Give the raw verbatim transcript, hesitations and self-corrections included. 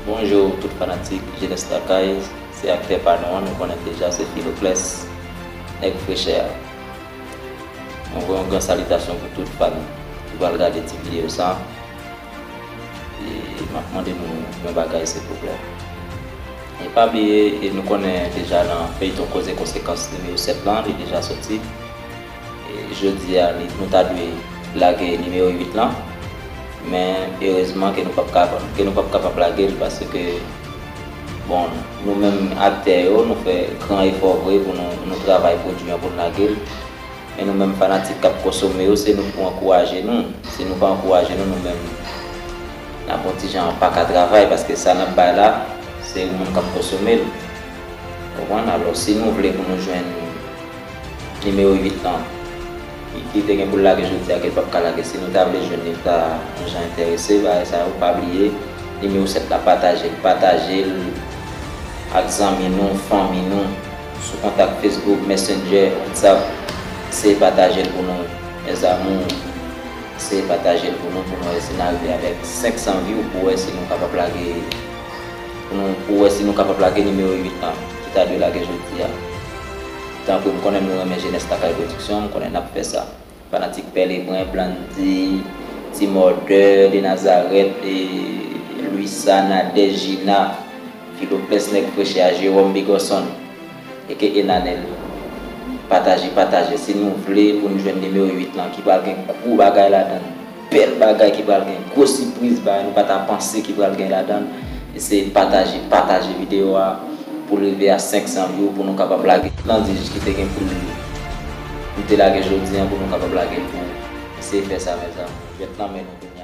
Bonjou tout fanatik Jenès Lakay, se aktè pa nou an, nou konnen deja se Filoclès, nèg frechè a. Mwen voye yon gran salitasyon pou tout fan ki pral gade ti videyo sa. E m ap mande nou yon bagay silvouplè. E pa bliye, e nou konnen deja nan feyton Koze Konsekans nimewo sèt lan, li deja soti. E jodi a, li, nou ta dwe lage nimewo uit lan. Men, erezman ke nou p ap kapab, ke nou p ap kapab lage l paske, bon, nou menm aktè yo, nou fè gran efò vre pou nou, nou travay pwodui an pou n lage l. Men nou menm fanatik k ap konsome yo, se nou pou ankouraje nou. Si nou pa ankouraje nou, nou menm, n ap yon ti jan pa ka travay, paske sa n ap bay la, se moun k ap konsome l. Konprann? Alò, si nou vle pou nou jwenn nimewo uit lan, ki, ki te gen pou l lage jodi a, ke l p ap ka lage, si nou ta vle jwenn li, nou ta yon jan enterese, bagay sa yo, pa bliye, nimewo sèt la, pataje l, pataje l ak zanmi nou, fanmi nou, sou kontak Facebook, Messenger, WhatsApp, se pataje l pou nou, mes amours, se pataje l pou nou, pou nou wè si n arive avèk senk san view, pou wè si nou kapab lage, pou nou, pou wè si nou kapab lage nimewo uit lan, ki ta dwe lage jodi a. Tanpri, m konnen nou renmen Jenès Lakay Pwodiksyon, m konnen n ap fè sa. Fanatik Pè Lebren, Blandy, Ti Mòdè, De Nazareth, e Luisa, Nadège, Gina, Filoclès, nèg frechè a, Jérôme, Bigorson, eke Enanel. Pataje, pataje. Si nou vle pou n jwenn nimewo uit lan, ki pral gen gwo bagay ladan l, bèl bagay ki pral gen, gwo sipriz, bagay nou pa ta panse ki pral gen ladan l. Eseye pataje, pataje videyo a pou l rive a senk san view, pou nou kapab lage Blandy ki te gen pou l, pou l te lage jodi a, pou nou kapab lage l pou eseye fè sa, mes amours. Jwèt nan men nou.